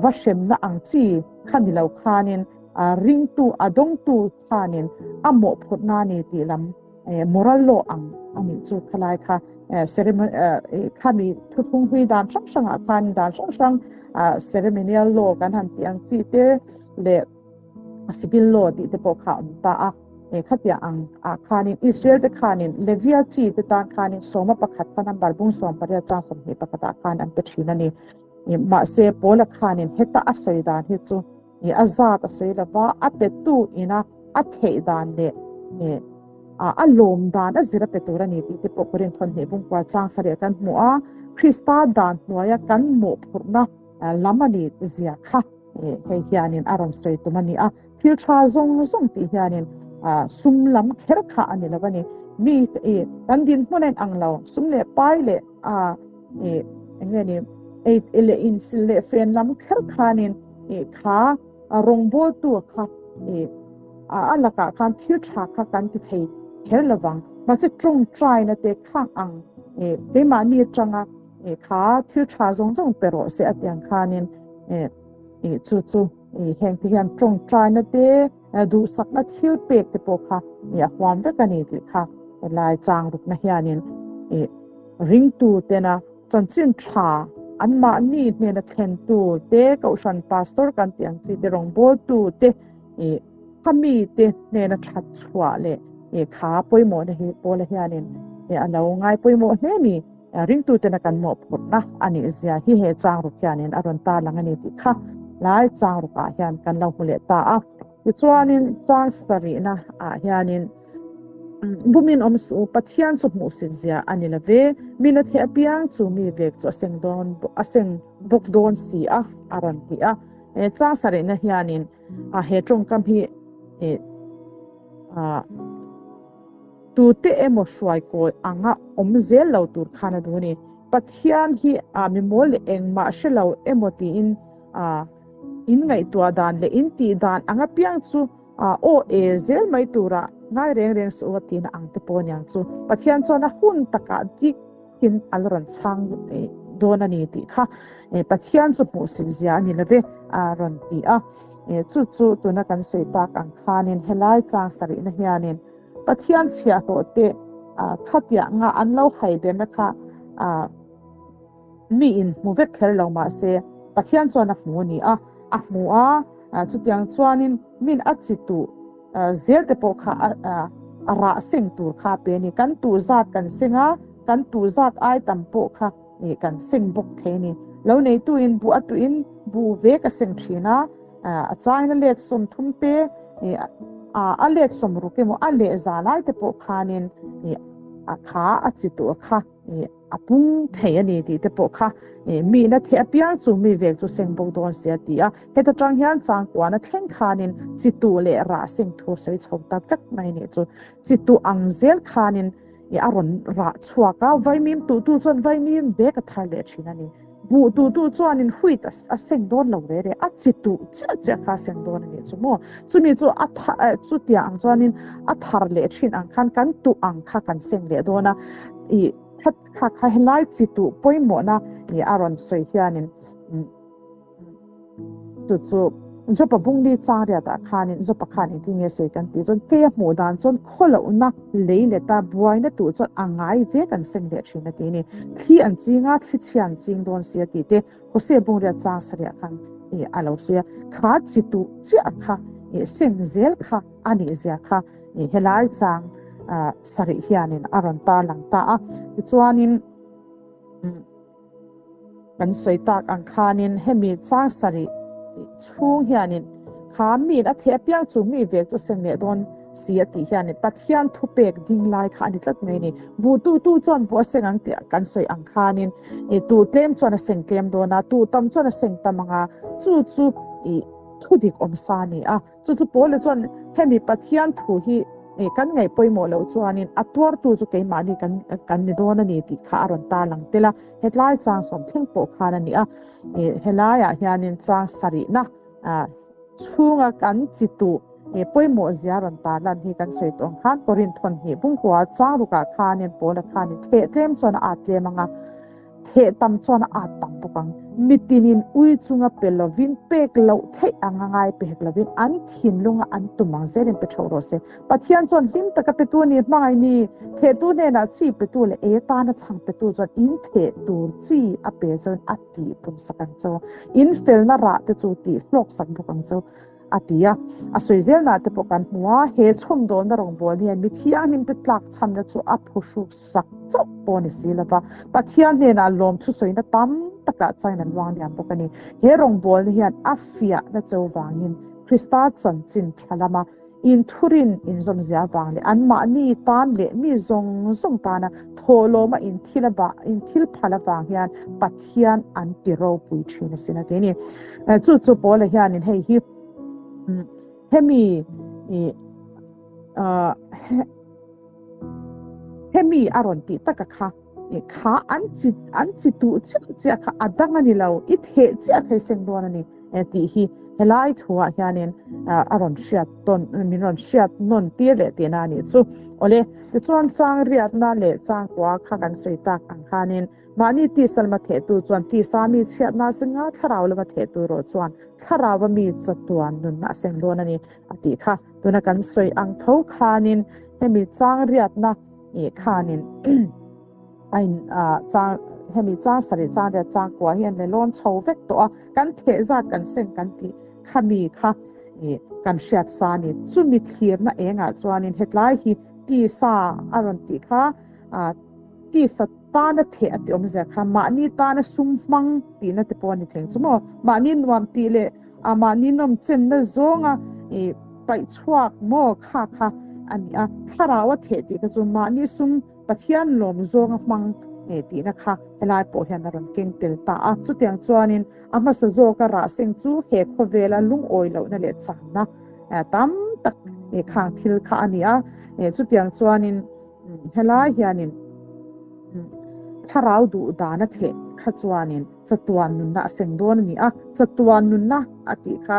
va hremna ang chi kha ni lo khanin ringtu a dawngtu khanin a mawhphurhna a ni tih lam moral law ang a nih chu khalai kha ceremony khami thuthlung hlui dan hrang hrangah khan dan hrang hrang ceremonial law kan han tih ang chi te leh civil law tih te pawh kha awm ta a khatia ang ah khanin Israel te khanin Levia chi te tan khanin sawma pakhat kha number bung 18 chang 21 ah khan an pe thin a ni mahse Paula khanin heta a sawi dan hi chu a zat a sawi lova a petu ina a theih dan leh. A lawm dan a zir a pe tur a ni tih te pawh Korin thawmhnih bungkua chang sarih kan hmu a, Krista dan hnuaia kan mawhphurhna lam a ni zia kha hei hianin a rawn sawi tum a ni a. Thil tha zawng zawng tih hianin sum lam kher kha a ni lo a ni. Mi kan dinhmun a inang lo, sum leh pai leh eng nge ni ei leh in sil leh fen lam kher khanin kha rawngbawltu kha a lakah khan thil tha kha kan ti thei kher lo vang. Mahse tawngtaina te khang ang keimahni atanga kha thil tha zawng zawng pe rawh se a tiang khanin chu chu heng te hian tawngtaina te duhsakna thil pek te pawh kha a huam vek a ni tih kha helai chang rukna hianin ringtu tena Chanchin tha anmahni hnena thlentu te, Kohhran Pastor kan tih ang chi te, rawngbawltu te, ih khami te hnena that chhuah leh ih kha pawimawhna hi Paula hianin ih a lo ngai pawimawh hle ni. Ringtu tena kan mawhphurhna a nih zia hi he changruk hianin a rawn tarlang a ni tih kha lai changrukah hian kan lo hmu leh ta a. Tichuanin chang sarihna ah hianin Bumin awm suh u, Pathian chu hmuhsit zia a ni lo ve, mi la theh apiang chu mi vek chu a seng dawn a seng bawk dawn si a, a rawn ti a. He chang sarihna hianin a he tawngkam hi a tute emaw hruai kawi anga awm zel lo tur khan a duh a ni. Pathian hi a mi mawl leh engmah hre lo emaw tiin a in ngaihtuah dan leh in tih dan ang apiang chu A aw e zel mai tura ngai reng reng suh u a tihna ang te pawh aniang chu Pathian chuan a hun takah dik in a la rawn chhang dawn a ni tih kha Pathian chu hmuhsit zia a ni love a rawn ti a. Chu chu tuna kan sawi tak ang khanin helai chang sarihna hianin Pathian chhiahhlawh te khatiah nga an lo haiderna kha Mi in hmu vek kher lo mah se, Pathian chuan a hmu a ni a, a hmu a, chutiang chuanin min a chi tuh zel te pawh kha a rah seng tur kha a pe a ni. Kan tuh zat kan seng a, kan tuh zat ai tam pawh kha kan seng bawk thei a ni. Lo neituin buh a tuhin buh vek a seng thin a, a chain a let 30 te, a let 60 emaw a leh za lai te pawh khanin a kha a chi tuh kha A pung thei a ni tih te pawh kha mi na theh apiang chu mi vek chu seng bawk dawn si a ti a. Heta tang hian changkuana thleng khanin chi tuh leh rah seng thu sawi chho tak vek mai nih chu. Chi tuh ang zel khanin a rawn rah chhuak a, vaimim tuh tu chuan vaimim vek a thar leh thin a ni. Buh tuh tu chuanin wheat a seng dawn lo re re, a chi tuh chiah chiah kha a seng dawn a nih chu maw. Chumi chu a chutiang ang chuanin a thar leh thin ang khan kan tuh ang kha kan seng leh dawn a. I khat kha kha helai chi tuh pawimawhna i a rawn sawi hianin chu chu Jopa bungli chang riatah khanin Jopa khan engtin nge sawi kan tih chuan kei a hmuh dan chuan khawlohna lei let a buaina tuh chuan a ngai ve kan seng leh thin a ti ni. Thli an ching a, thli chhia an ching dawn si a tih te Hosea bungriat chang sarih khan i a lo sawi a, kha chi tuh chiah kha i seng zel kha a nih zia kha i helai chang sarih hianin a rawn tarlang ta a. Tichuanin kan sawi tak ang khanin hemi chang sarih chhung hianin kha miin a theh apiang chu mi vek chu seng leh dawn si a tih hianin Pathian thupek ding lai kha a ni tlat mai a ni. Buh tu tu chuan buh a seng ang tih kan sawi ang khanin i tuh tlem chuan a seng tlem dawn a, tuh tam chuan a seng tam ang a, chu chu i thudik awm sa a ni a. Chu chu Paula chuan hemi Pathian thu hi kan ngaih pawimawh loh chuanin a tuartu chu keimahni kan kan ni dawn a ni tih kha a rawn tarlang tel a, hetlai chang sawm thleng pawh khan a ni a. Helaiah hianin chang sarihna chhunga kan chi tuh pawimawh zia rawn tarlan hi kan sawi tawh ang khan Korinth thawnhnih bungkua chang rukah khanin Paula khanin theh tlem chuan a at tlem ang a, Theh tam chuan a at tam bawk ang. Mitinin ui chunga pe lovin, pek loh theih anga ngai pe hek lovin an thinlunga an tum ang zelin pe theuh rawh se. Pathian chuan hlim taka petu a ni, hmangaih ni. Thehtu hnenah chi petu leh ei atana chhang petu chuan in theh tur chi a pe chuan a tih pumsak ang cheu. In felna rah te chu tih hlawksak bawk ang cheu. A ti a. A sawi zelna te pawh kan hmu a, he chhawmdawlna rawngbâwl hian mi thianghlimte tlakchhamna chu a phuhruk sak chauh pawh a ni si lo va, Pathian hnenah lawmthu sawina tam takah chain an luang liam bawk a ni. He rawngbâwlna hian a fiahna cheu vangin Krista chanchin tha lama In thurin inzawm zia vang leh anmahni tan leh mi zawng zawng tana thawhlawma in thil a in thil phal avang hian Pathian an ti ropui thin asin a ti a ni. Chu chu Paula hianin hei hi hemi hemi a rawn tih taka kha kha an chi an chi tuh chiah chiah kha a dang a ni lo, i theh chiah phei seng dawn a ni tih hi helai thuah hianin a rawn hriat tawn min rawn hriat nawn tir leh tihna a nih chu. Awle, tichuan chang riatna leh chang kua kha kan sawi tak ang khanin mahni tisa lama thehtu chuan tisa mi chhiatna a seng a, thlarau lama thehtu erawh chuan thlarau a mi chatuan nunna a seng dawn a ni a tih kha. Tuna kan sawi ang tho khanin hemi chang riatna ih khanin a in ah chang hemi chang sarih chang riat chang kua hi an le lawn chho vek tawh a, kan theh zat kan seng kan tih khami kha ih kan hriat sa a ni. Chumi thlirna engah chuanin hetlai hi tisa a rawn tih kha ah tisa tana theh a tih awmzia kha mahni tana sum hmang tihna te pawh a ni thei chu maw? Mahni nuam tih leh a mahni nawm chenna zawnga ih paih chhuak maw kha kha a ni a, thlarau a theh tih kha chu mahni sum Pathian lawm zawnga hmang eh tihna kha helai pawh hian a rawn keng tel ta a. Chutiang chuanin a hmasa zawka rah seng chu he khawvela lungawi lohna leh channa tam tak eh khang thil kha a ni a, chutiang chuanin Helai hianin thlarau duh dan a theh kha chuanin chatuan nunna a seng dawn a ni a, chatuan nunna a tih kha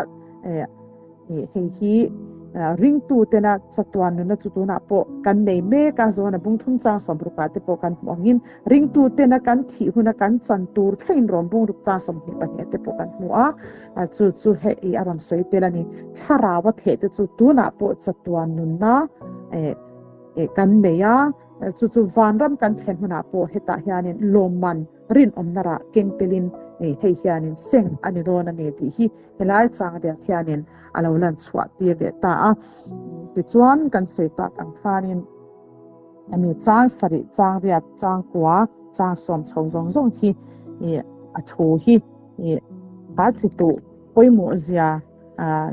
hei hi ringtu tena chatuan nunna chu tunah pawh kan nei mek a, zawn a bung thum chang sawmruk ah te pawh kan hmuh angin ringtu tena kan thih huna kan chan tur thlengin rawn bung ruk chang 22 te pawh kan hmu a, chu chu hei a rawn sawi tel a ni. Thlarau a theh te chu tunah pawh chatuan nunna kan nei a, chu chu vanram kan thlen hunah pawh hetah hianin lawmman rinawmna rah keng telin hei hianin seng a ni dawn a ni tih hi helai chang riat hianin a lo lan chhuah tir leh ta a. Tichuan kan sawi tak ang khanin ami chang sarih, chang riat, chang kua, chang sawm chho zawng zawng hi a thu hi a chi tuh pawimawh zia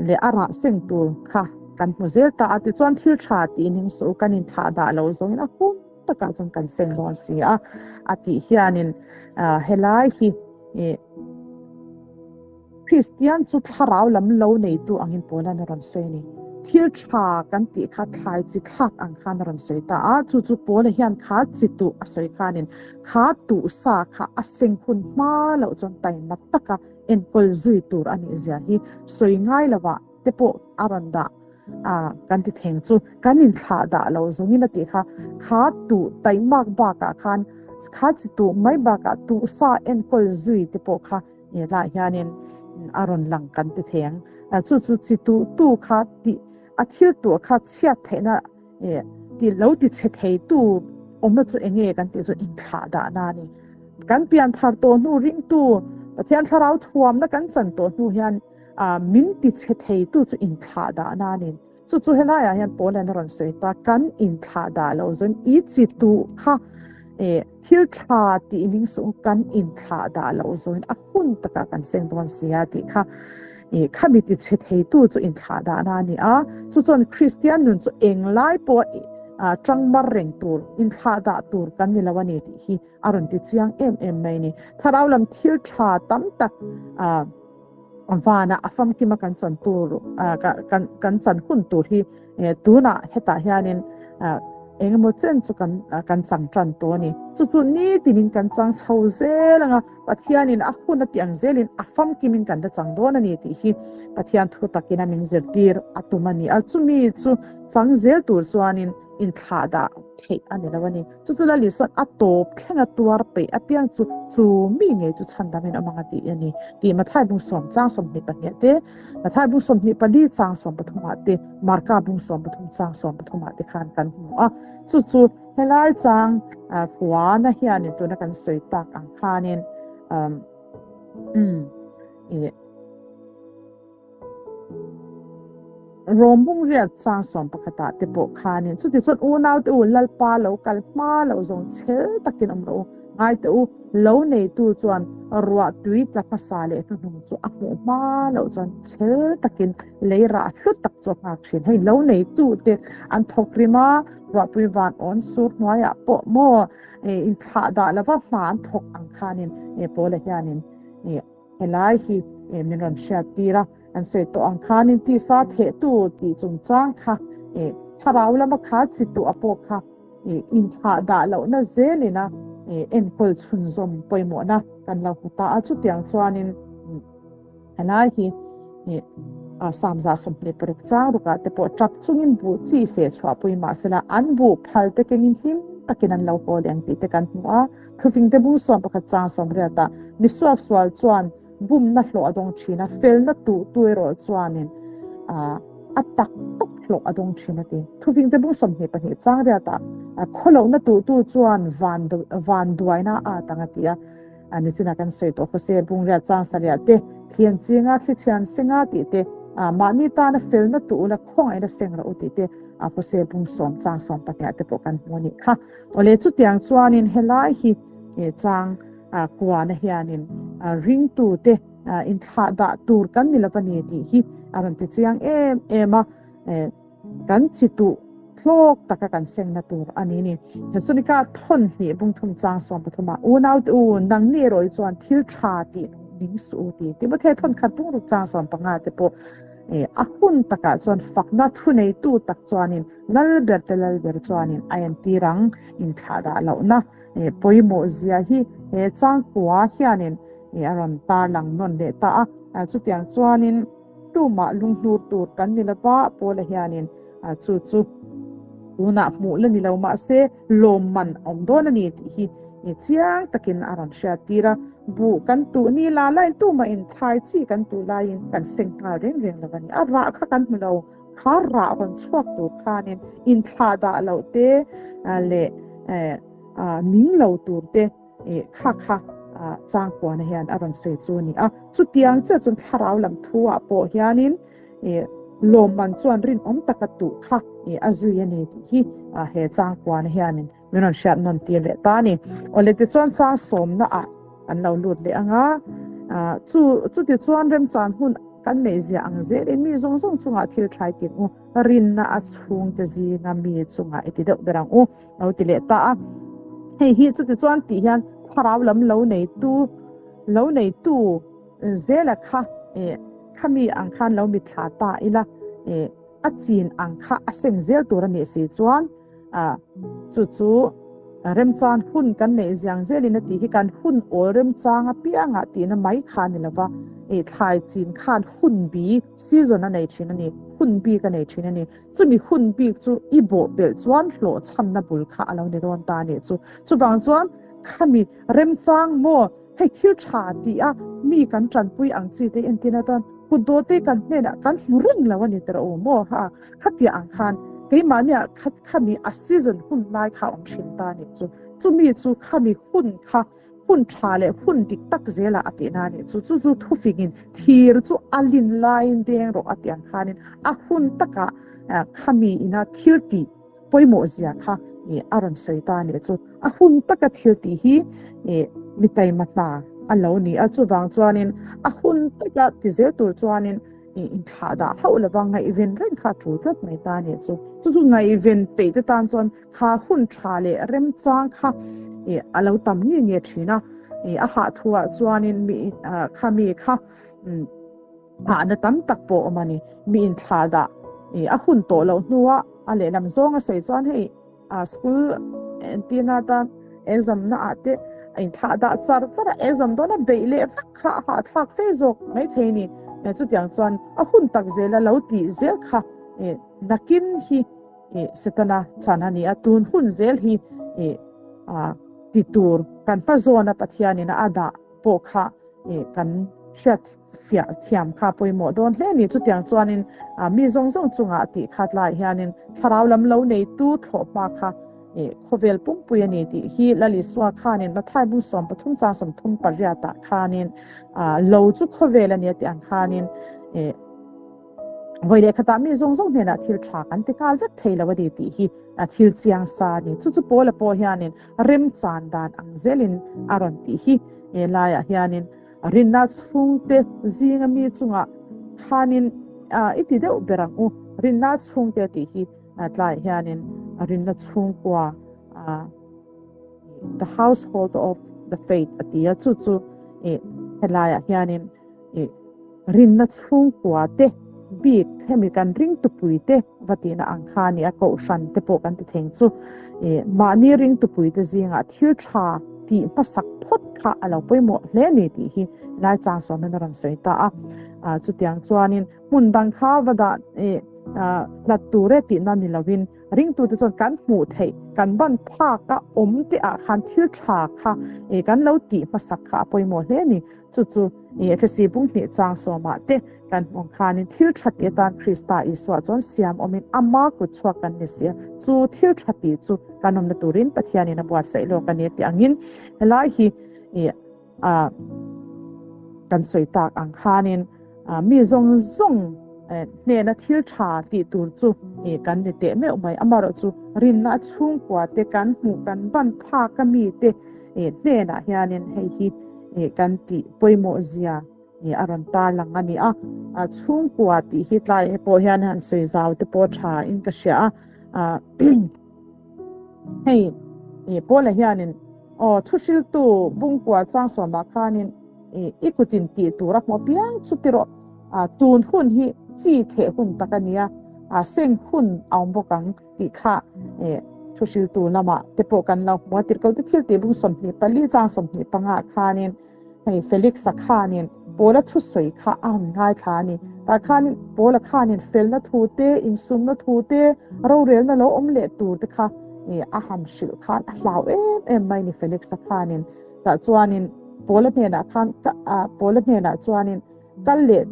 leh a rah seng tur kha kan hmu zel ta a, tichuan thil tha tih in heng suh u, kan inthlah dah lo zawngin a hun takah chuan kan seng dawn si a, a tih hianin helai hi Kristian chu thlarau lam lo neitu angin Paulan a rawn sawi a ni. Thil tha kan tih kha thlai chi thlak ang khan a rawn sawi ta a, chu chu Paula hian kha chi tuh a sawi khanin kha tuh sa kha a seng hun hma loh chuan taima taka enkawl zui tur a nih zia hi sawi ngai lovah te pawh a rawn dah a kan ti theng chu kan inthlah dah lo zawngin a tih kha kha tuh taihmak bakah khan kha chi tuh mai bakah tuh sa enkawl zui te pawh kha helaiah hianin a rawn lang kan ti theng chu chu chi tuh tu kha tih a thil tuah kha chhiat theihna ti lo ti chhe thei tu awmna chu eng nge kan tih chu inthlah dahna a ni. Kan pian thar tawh hnu ringtu Pathian thlarau thuamna kan chan tawh hnu hian min ti chhe thei tu chu inthlah dahna a ni. Chu chu helaiah hian Paul-a'n a rawn sawi ta, kan inthlah dah loh zawin i chi tuh kha thil tha tih ning suh kan inthlah dah loh zawin a hun takah kan seng dawn si a tih kha khami ti chhe theitu chu inthlah dahna a ni a, chu chuan Kristian nun chu englai pawh tangmar reng tur, inthlah dah tur kan ni lo a ni tih hi a rawn ti chiang em em mai a ni. Thlarau lam thil tha tam tak vanah a famkima kan chan tur kan chan hun tur hi tunah hetah hianin engemaw chen chu kan kan chang tan tawh a ni. Chu chu nitinin kan chang chho zel ang a, Pathianin a hun a tih ang zelin a famkimin kan la chang dawn a ni tih hi Pathian thu takin a min zirtir a tum a ni a. Chumi chu chang zel tur chuanin inthlah dah theih a ni lo a ni. Chu chu Lal Isuan a tawp thleng a tuar peih apiang chu chu mi ngei chu chhandamin awm ang a tih a ni tih Mathai bung sawm chang 22 ah te, Mathai bung 24 chang 13 ah te, Marka bung 13 chang 13 ah te khan kan hmu a. Chu chu helai chang kuana hianin tuna kan sawi tak ang khanin um Rom bung riat chang 11 ah te pawh khanin chutichuan unau te u Lalpa lo kal hma lo zawng chhel takin awm rawh u. Ngai teh u, lo neitu chuan ruah tui tla hmasa leh hnuhnung chu a hmuh hma loh chuan chhel takin lei rah hlu tak chu a nghak thin. Hei lo neitu te an thawk rim a, ruahpui van awn sur hnuaiah pawh maw inthlah dah lova hna an thawk ang khanin Paula hianin helai hi min rawn hriat tir a. An sawi tawh ang khanin tisa thehtu tih chungchang kha thlarau lama kha chi tuah pawh kha inthlah dah lohna zelina enkawl chhunzawm pawimawhna kan lo hmu ta a. Chutiang chuanin helai hi Samza 26 chang rukah te pawh tap chungin buh chi feh chhuah pui mahsela an buh phal te kengin hlim takin an lo haw leh ang tih te kan hmu a. Thufing te bung 11 chang 80 ah misuaksual chuan bumna hlawh a dawng thin a, felna tuh tu erawh chuanin a tak tak hlawh a dawng thin a ti. Thuving te bung 22 chang riatah khawlohna tuh tu chuan van van duaina a at ang a ti a. Nichina kan sawi tawh Hosea bung riat chang sariah te, thlian chinga thli chhian senga tih te, mahni tana felna tuh ula khawngaihna seng rawh u tih te Hosea bung 10 chang 12 te pawh kan hmu a nih kha. Awle chutiang chuanin helai hi chang kuana hianin ringtute inthlah dah tur kan ni lova ni tih hi a rawn ti chiang em em a, kan chi tuh hlawk taka kan sengna tur a ni ni. Thesalonika thawn hnih bung thum chang 13 ah unaute u nangni erawh hi chuan thil tha tih ning suh u ti. Timothy thawn khat bung ruk chang 15 te pawh a hun takah chuan fakna thuneitu tak chuanin Lalber te Lalber chuanin a entir ang inthlah dah lohna. Pawimawh zia hi he changkua hianin a rawn tarlang nawn leh ta a, chutiang chuanin tumah lunghnur tur kan ni lova, Paula hianin chu chu tunah hmuh la ni lo mahse lawmman a awm dawn a ni tih hi chiang takin a rawn hriat tir a, buh kan tuh ni la laiin tumah in thlai chi kan tuh laiin kan seng nghal reng reng lo a ni, a rah kha kan hmu lo. Kha rah rawn chhuak tur khanin inthlah dah loh te leh ning lo tur te kha kha changkuana hian a rawn sawi chu a ni a. Chutiang chiah chuan thlarau lam thu ah pawh hianin lawmman chuan rinawm taka tuh kha a zui a ni tih hi he changkuana hianin min rawn hriat nawn tir leh ta a ni. Awle tichuan chang sawmna ah an lo lut leh ang a, chu chuti chuan remchan hun kan neih zia ang zelin mi zawng zawng chungah thil thlai tin u, rinna a chhungte zinga mi chungah i ti deuh ber ang u lo ti leh ta a. Hei hi chuti chuan tih hian thlarau lam lo neitu lo neitu zela kha khami ang khan lo mitthla ta ila a chin ang kha a seng zel tur a nih si chuan Chu chu remchang hun kan neih ziang zelin a tih hi kan hun awl remchang apiangah tihna mai kha a ni lova, thlai chin khan hun bi, season, a nei thin a ni, hun bik a nei thin a ni. Chumi hun bik chu i bawh pelh chuan hlawhchhamna bul kha a lo ni dawn ta a nih chu. Chuvang chuan khami remchang maw hei thil tha tih a mi kan tanpui ang chi te entir atan kut dawte kan hnenah kan hmu reng lo a ni tawh u maw ha. Khatia ang khan keimahnia khat khami a season hun lai kha awm thin ta nih chu. Chumi chu khami hun kha hun tha leh hun dik tak zela a tihna a nih chu. Chu chu thufingin thir chu a lin laiin deng rawh a tih ang khanin a hun takah khami ina thil tih pawimawh zia kha a rawn sawi ta a nih chu. A hun taka thil tih hi mi taima hna a lo ni a, chuvang chuanin a hun taka ti zel tur chuanin inthlah dah hauh lova ngaihven reng kha a tul tlat mai ta a nih chu. Chu chu ngaihven peih te tan chuan kha hun tha leh remchang kha a lo tam nge nge thin a, a hah thuah chuanin mi kha mi kha hahna tam tak pawh awm a ni. Mi inthlah dah a hun tawh loh hnuah a lehlam zawng a sawi chuan hei A school entirna atan exam na ah te a inthlah dah char char a, exam dawn a beih leh vak kha a hahthlak fe zawk mai thei a ni. Chutiang chuan a hun tak zela lo tih zel kha nakin hi Setana chan a ni a, tun hun zel hi ti tur kan hma zawna Pathianin a dah pawh kha kan hriat fiah thiam kha pawimawh dawn hle a ni. Chutiang chuanin mi zawng zawng chungah tih khat laiah hianin thlarau lam lo neitu thlawh hma kha khawvel pumpui a ni tih hi Lal Isua khanin Mathai bung 13 chang 38 ah khanin lo chu khawvel a ni a tih ang khanin. Vawi leh khatah mi zawng zawng hnenah thil tha kan ti nghal vek thei lo a ni tih hi thil chiang sa a ni. Chu chu Paula pawh hianin remchan dan ang zelin a rawn tih hi he laiah hianin rinna chhungte zinga mi chungah khanin i ti deuh ber ang u. Rinna chhungte tih hi tlaiah hianin rinna chhungkua the household of the faith a ti a, chu chu helaiah hianin Rinna chhungkua te bik hemi kan ringtupui te va tihna ang kha a ni a, kohhran te pawh kan ti theng chu mahni ringtupui te zingah thil tha tih hmasak phawt kha a lo pawimawh hle a ni tih hi lai chang sawmin a rawn sawi ta a. Chutiang chuanin hmun dang kha va dah hlat tur e tihna ni lovin ringtute chuan kan hmuh theih, kan ban phaka awm te ah khan thil tha kha kan lo tih hmasak kha a pawimawh hle a ni. Chu chu Efesi bunghnih chang sawmah te kan hmuh khanin thil tha ti atan Krista Isua chuan siam awmin ama kut chhuak kan ni si a, chu thil tha ti chu kan awmna turin Pathianin a buatsaih lawk a ni tih angin helai hi kan sawi tak ang khanin mi zawng zawng hnena thil tha tih tur chu kan ni teh meuh mai. Amaherawhchu rinna a chhungkua te kan hmuh kan ban phak a mi te hnenah hianin hei hi kan tih pawimawh zia a rawn tar lang a ni a. Chhungkua tih hi tlai he pawh hian han sawi zau te pawh tha in ka hria a. Hei Paula hianin aw thuhriltu bungkua chang sawmah khanin i kutin tih tur a hmuh apiang chu ti rawh. Tun hun hi chi theh hun tak a nia, seng hun a awm bawk ang tih kha thuhriltu lamah te pawh kan lo hmu a. Tirhkoh te thil tih bung 24 chang 25 khanin hei Felix-a khanin Paula thusawi kha a han ngaithla a ni. Tah khanin Paula khanin felna thu te, insumna thu te, rorelna lo awm leh tur te kha a han hrilh khan a hlau em em mai ni Felix-a khanin. Tah chuanin Paula hnenah khan Paula hnenah chuanin Kal leh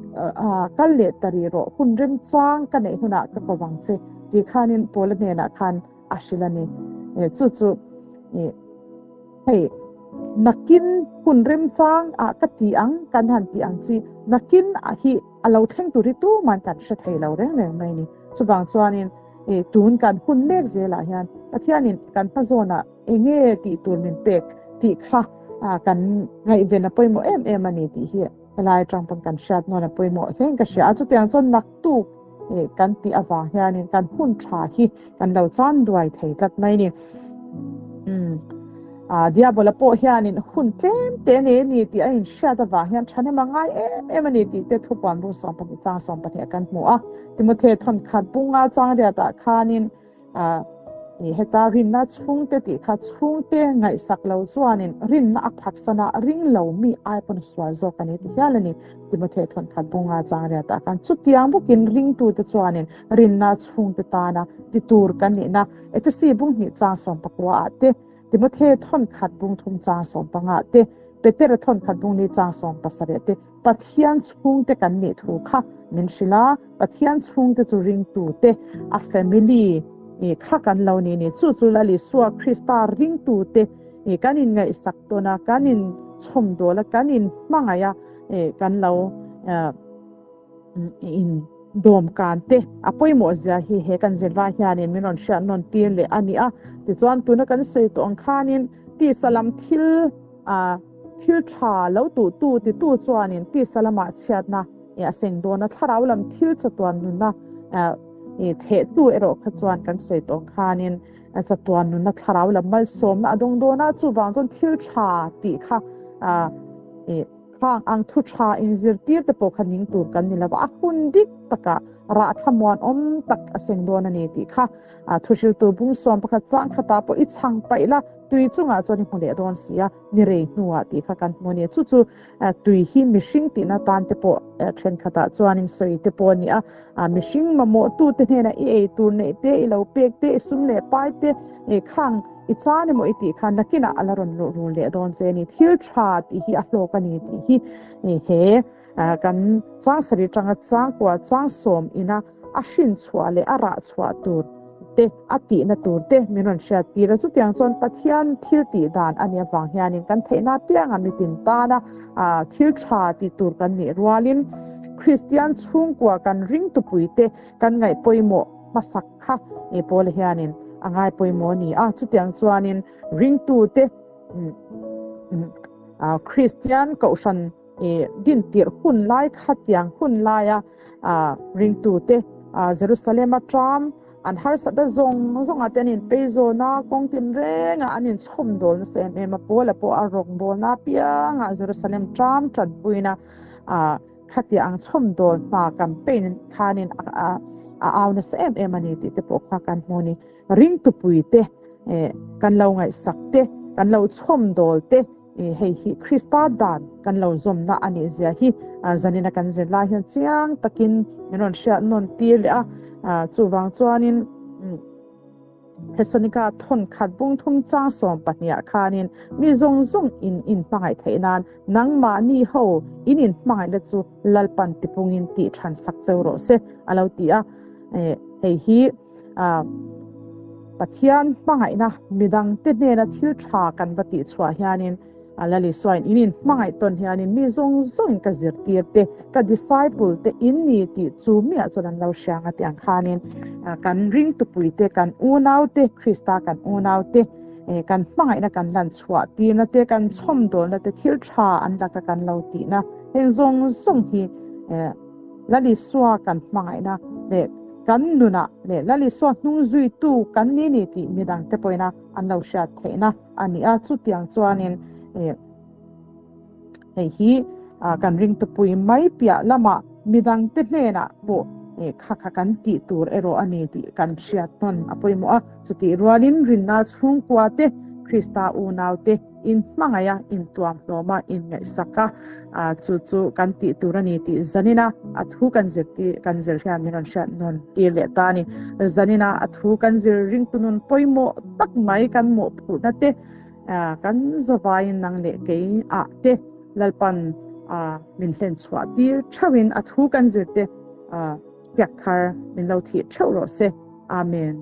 kal leh ta rih rawh, hun remchang ka neih hunah ka ko vang che tih khanin Paula hnenah khan a hrilh a ni. Chu chu hei nakin hun remchang ah ka ti ang kan han tih ang chi nakin ah hi a lo thleng tur hi tuman kan hre thei lo reng reng mai a ni. Chuvang chuanin tun kan hun mek zelah hian Pathianin kan hmazawnah Enge tih tur min pek tih kha kan ngaihven a pawimawh em em a ni tih hi helai atang pawn kan hriat nawn a pawimawh hle ka hria a. Chutiang chuan naktuk kan tih avang hianin kan hun tha hi kan lo chan duai thei tlat mai ni. Diabola pawh hianin hun tlem te a nei a ni tih a inhriat avang hian thahnem a ngai em em a ni tih te thupuan bung 12 chang 12 kan hmu a. Timothe thawnkhat bunga chang riatah khanin Heta rinna chhungte tih kha chhungte ngaihsak lo chuanin rinna a phaksana ring lo mi ai pawn a sual zawk a ni ti hial a ni. Timothy thawnkhat bunga chang riatah khan chutiang bawkin ringtute chuanin rinna chhungte tana ti tur kan nihna Efesi bung hnih chang 19 ah te, Timothy thawnkhat bung thum chang 15 ah te, Petera thawnkhat bung ni chang 17 ah te, Pathian chhungte kan nih thu kha min hrilh a, Pathian chhungte chu ringtute, a family kha kan lo ni ni. Chu chu Lal Isua Krista ringtute kan inngaihsak tawn a, kan inchhawmdawl a, kan inhmangaih a, kan lo in dawmkan te a pawimawh zia hi he kan zirlai hianin min rawn hriat nawn tir leh a ni a. Tichuan tuna kan sawi tawh ang khanin tisa lam thil Thil tha lo tuhtu titu chuanin tisa lamah chhiatna a seng dawn a, thlarau lam thil chatuan nunna thehtu erawh kha chuan kan sawi tawh khanin chatuan nunna thlarau lam malsawmna a dawng dawn a, chuvang chuan thil tha tih kha khang ang thu tha inzirtir te pawh kha ning tur kan ni lo va, a hun dik takah rah thlamuan awm tak a seng dawn a ni tih kha thuhriltu bung 11 chang khatah pawh i chhang paih la, tui chungah chuan i hmu leh dawn si a. Ni rei hnuah tih kha kan hmu a ni. Chu chu tui hi mihring tihna tan te pawh thenkhatah chuanin sawi te pawh a ni a. Mihring mamawhtute hnenah i ei tur neih te, i lo pek te, i sum leh pai te, khang i chan emaw i tih kha nakinah a la rawn luh rul leh dawn che a ni. Thil tha tih hi a hlawk a ni tih hi he kan chang sarih tanga changkua chang sawm ina a hrin chhuah leh a rah chhuah tur te. te, a tihna tur te min rawn hriat tir a. Chutiang chuan Pathian thil tih dan a nih avang hianin kan theihna apianga mitin tana thil tha tih tur kan nih rualin Kristian chhungkua kan ringtupui te kan ngaih pawimawh hmasak kha e Paula hianin a ngai pawimawh a ni a. Chutiang chuanin ringtute Kristian kohhran E dintirh hun lai khatiang hun laia ringtute Jerusalem-a ṭam an harsatna zawng zawnga te an inpei zawn a, kawng tinrenga an inchhawm dawl nasa em em a, Paula pawh a rawngbawlna apiangah Jerusalem ṭam ṭanpuina khatiang ang chhawm dawl hna campaign khanin a au nasa em em a ni tih te pawh kha kan hmu a ni. Ringtupuite kan lo ngaihsak te, kan lo chhawm dawl te, Hei hi Krista dan kan lo zawmna a nih zia hi zanina kan zir lai hian chiang takin min rawn hriat nawn tir leh a. Chuvang chuanin Thessalonika thawn khat bung thum chang sawm pahniha khanin mi zawng zawng in inhmangaih theih nan nangmahni ho in inhmangaihna chu Lalpan tipungin tih than sak cheu rawh se a lo ti a. Hei hi Pathian hmangaihna midangte hnena thil tha kan va tih chhuah hianin Lal Isuain in inhmangaih tawn hianin mi zawng zawngin ka zirtir te, ka disciple te in ni tih chu miah chuan an lo hria ang a tih ang khanin kan ringtupui te, kan unau te, Krista kan unau te, kan hmangaihna kan lan chhuah tirna te, kan chhawmdawlna te, thil tha an laka kan lo tihna heng zawng zawng hi Lal Isua kan hmangaihna leh kan nunah leh Lal Isua hnung zuitu kan ni ni tih midangte pawhin an lo hriat theihna a ni a. Chutiang chuanin hei hi kan ringtupui mai piah lamah midangte hnenah pawh kha kha kan tih tur erawh a ni tih kan hriat hnawn a pawimawh a. Chutih rualin rinna chhungkuate, Krista unaute, In hmangaih a, in tuam hlawm a, in ngaihsak a, chu chu kan tih tur a ni tih zanina a thu kan zir tih kan zir hian min rawn hriat nawn tir leh ta a ni. Zanina a thu kan zir ringtu nun pawimawh tak mai kan mawhphurhna te, kan zavaiin nang leh kei ah te Lalpan min hlen chhuah tir theuhin a thu kan zir te fiak thar min lo thih theuh rawh se. Amen.